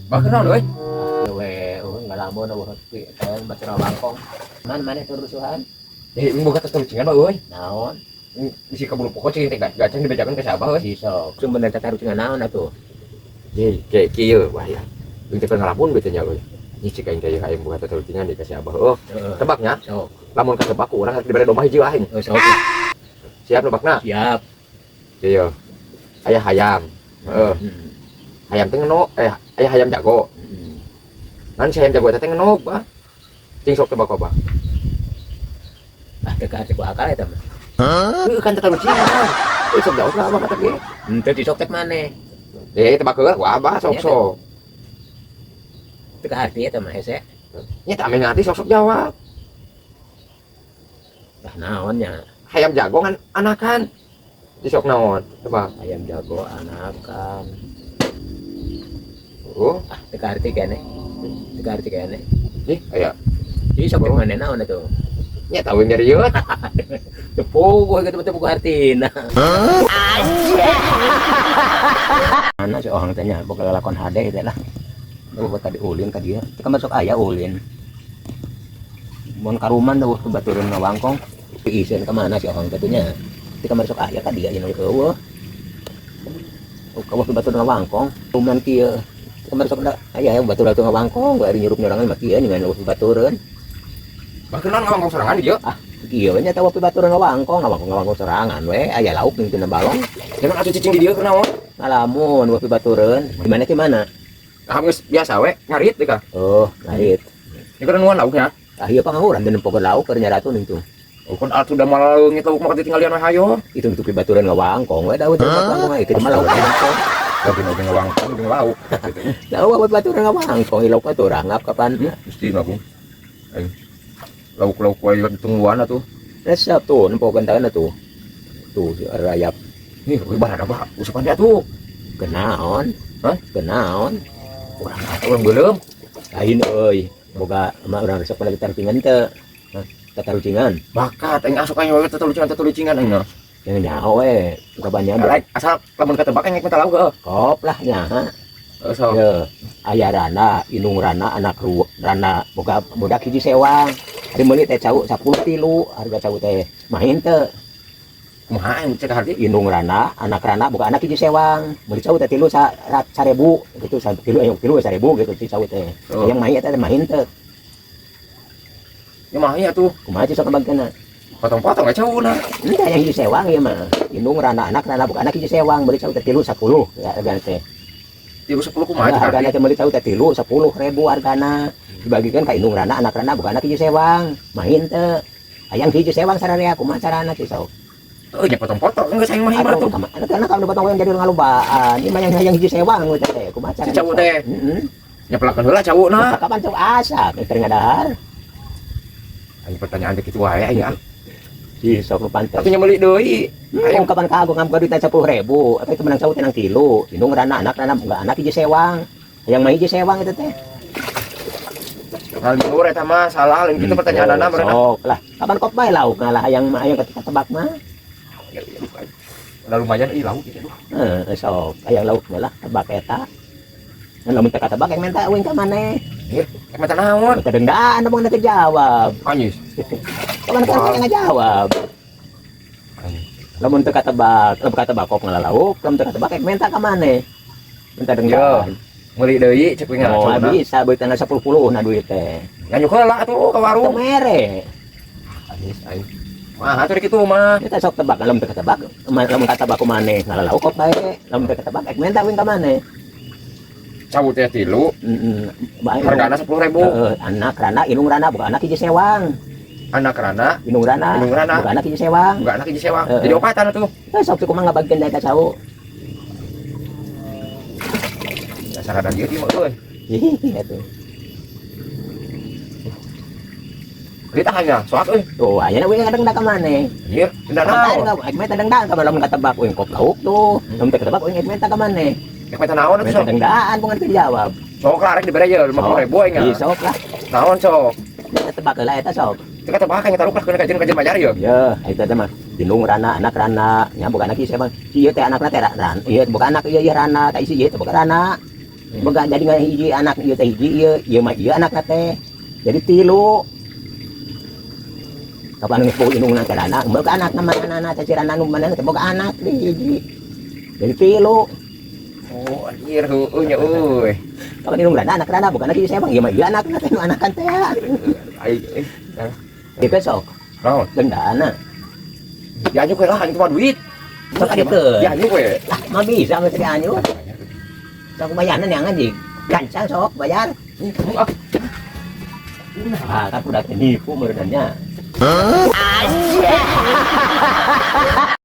Bahkan naon euy? We, ngalamun eueuh teh batur bangkong. Man maneh tur rusuhan? Eh, boga tatarucingan mah euy. Naon? Bisi kaburu pokok cing teh gacang dibejakeun ka si Abah euy. Si sok. Sing bener tatarucingan naon atuh? Nih, kayak kieu wah ya. Aing teh ngalamun beuteung nya euy. Ini cik aing teh aing boga tatarucingan di ka si Abah. Oh, Heeh. tebaknya Sok. Lamun katebak ku urang dibere domba hiji aing. Oh, sok. Siap nebakna? Siap. Kieu. Aya hayam. Heeh. Hayam teh ngeno eh aya hayam jago. Ngan si hayam jago eta teh ngeno, Bah. Cing sok tebak apa? Ah, teu kaharti ku akal eta mah. Heuh, kan tatarucingan. Eh, sok jawab lah Abah kata ge. Henteu disok tek maneh. Eh, tebak heula ku Abah sok sok. Teu kaharti eta mah hese. Nya tak ame ngarti sok sok jawab. Ah, naon nya? Hayam jago kan anakan. Di sok naon? Tebak. Ayam jago anakan. Oh, Ah, teu kaharti keneh. Teu kaharti keneh. ih, aya. Jadi sok tek maneh naon atuh? Nya tahu nyarieu. Teu puguh kitu mah teu puguh hartina. Mana si ohang teh nya boga lalakon hade teh lah. Boga tadi ulin ka dieu. Teu masuk aya ulin. Mun karuman eueuh batureun ngawangkong. Iseun ka mana si ohang teh nya? Teu masuk aya ka dieu ieu eueuh. Oh, kawah batureun ngawangkong. Ruman kieu. Teu masuk da aya yang batur atuh ngawangkong, ari nyurup nyorangan mah kieu ningan eueuh batureun. Bahkan naon ngawangkong sorangan di dieu? Ah, kieu we nya tawa batureun ngawangkong, ngawangkong ngawangkong sorangan we aya lauk ning tina balong. Jangan atuh cicing di dieu keur naon? Ngalamun eueuh batureun. Di mana ki mana? Ah, geus biasa we, ngarit deui ka. Oh, ngarit. Ieu keur nuan lauknya. Ah, ieu panganguran dan pokok lauk keur nyaratu ning tuh. Oh, kan atuh da malah leungit lauk mah ketinggalan we hayo. Itu tuh batureun ngawangkong we da teu ngawangkong itu mah lauk ngawangkong. Tapi nu ngawangkong jeung lauk gitu. Lah eueuh batureun ngawangkong lauk atuh rangap kapan? Mesti mah Bung. Aing lauk-lauk wae ditungguan atuh. Resep tuh nempo gentakan atuh. Tuh si rayap. Nih, euy barada bah, usupan dia tuh. Kenaon? Hah? Kenaon? Urang atuh urang beuleum. Lain euy, boga mah urang resep lagi tarucingan teu. Hah? Tatarucingan. Bakat aing asup aing we tatarucingan aing mah. Yang nyaho we, kapan Rek, asal lamun katebak aing minta lauk heuh. Kop lah nya. Heuh sok. Ye, aya rana, indung rana, anak rana, boga budak hiji sewang. Ari meuli teh cau 10 tilu, harga cau teh main teu. Kumaha aing cek harti? Indung rana, anak rana, boga anak hiji sewang. Meuli cau teh tilu sa rat 1000 gitu, tilu eh tilu 1000 gitu si cau teh. Oh. Yang main eta teh main teu. Ya mah atuh. Kumaha sih sok kabagkeunna? Potong-potong we cauna. Enggak yang hiji sewang ieu mah. Indung rana, anak rana, boga anak hiji sewang, meuli cau teh tilu 10 ya hargana teh. Tilu 10 kumaha Nah, cek hargana harti? teh meuli cau teh tilu 10.000 hargana. Dibagikan ka indung rana, anak rana, boga anak hiji sewang. Main teu. Hayang hiji sewang sararea kumaha carana sih sok. Heuh nya potong-potong geus aing mah ieu mah Aduh, tuh. kama anak kalau dipotong yang jadi ngalobaan. Ieu mah yang hayang hiji sewang we teh kumaha Si carana. cau teh. Heeh. Nya pelakeun heula cauna. Kapan cau asak keur ngadahar? Aing pertanyaan teh kitu wae aing ah. Si sok nu pantes. Tapi nya meuli deui. Aing kapan kagok ngamuk duit 10.000, apa itu menang cau teh nang tilu. Indung rana, anak rana, boga anak hiji sewang. Hayang mah hiji sewang itu teh. Hal liur eta mah salah lain kitu pertanyaanana meureun. Sok lah, kapan kop bae lauk ngalah hayang mah hayang ketika tebak mah. Udah lumayan euy lauk kitu. Heeh, sok hayang lauk mah lah tebak eta. Ngan lamun teu katebak yang minta euing ka maneh. Ih, minta naon? Minta dendaan abang teu jawab. Anjis. Kapan kan yang ngajawab. Lamun teu katebak, lamun katebak kop ngalah lauk, lamun teu katebak yang minta ka maneh. Minta dendaan. Meuli deui cek we Oh, ngalah bisa beuteuna tanggal 10 puluh na duit teh. Nganjuk heula atuh ka Teu warung. mere. Anjis aing. Mah atuh kitu mah. Kita sok tebak lamun teu katebak, lamun katebak ku maneh ngalah lauk kop bae. Lamun teu katebak ek minta euing ka maneh. Cau teh tilu, Heeh. Bae. hargana 10.000. Heeh, anak rana, indung rana, boga anak hiji sewang. Anak rana, Indung rana, indung rana, boga anak hiji sewang. boga anak hiji sewang. Heeh. Jadi opatan atuh. Eh, sok kumaha ngabagkeun da eta cau. Dasar ada dieu mah euy. Ih, atuh. Kita hanya soak euy. Tuh, aya we ngadengda ka maneh. Ieu, denda naon? Kapan ek meta dengdaan ka lamun katebak euing kop lauk tuh. Lamun teu katebak euing ek meta ka maneh. Ek meta naon atuh Meta sok? dengdaan bukan teu dijawab. Sok lah rek dibere ye 50.000 aing. Ih, sok lah. Naon sok? Tebak heula eta sok. Teu katebak aing taruh lah keun kajeun-kajeun bayar ye. Ya, eta teh mah. Indung rana, anak rana, nya boga anak ieu mah. Si ieu teh anakna teh rana. Ieu boga anak ieu ieu rana, tah si ieu teh boga rana. Boga jadi ngan hiji anak ieu teh hiji ieu, ieu mah ieu anakna teh. Jadi tilu. Kapan geus boga indungna teh rana, boga anak na mana teh si rana nu mana teh boga anak di hiji. Jadi tilu. Oh, anjir, heueuh nya euy. Kapan indung rana, anak rana, boga anak ieu saya bang, ieu mah ieu anakna teh nu anakan teh. Ai eh Itu sok naon? Gendana. Dianjuk we lah, anjing mah duit. Sok gitu. Dianjuk we. Lah, mah bisa geus dianjuk. Sok bayaran yang anjing. Gancang sok bayar. Ah. Ah, kan udah nipu meureunnya.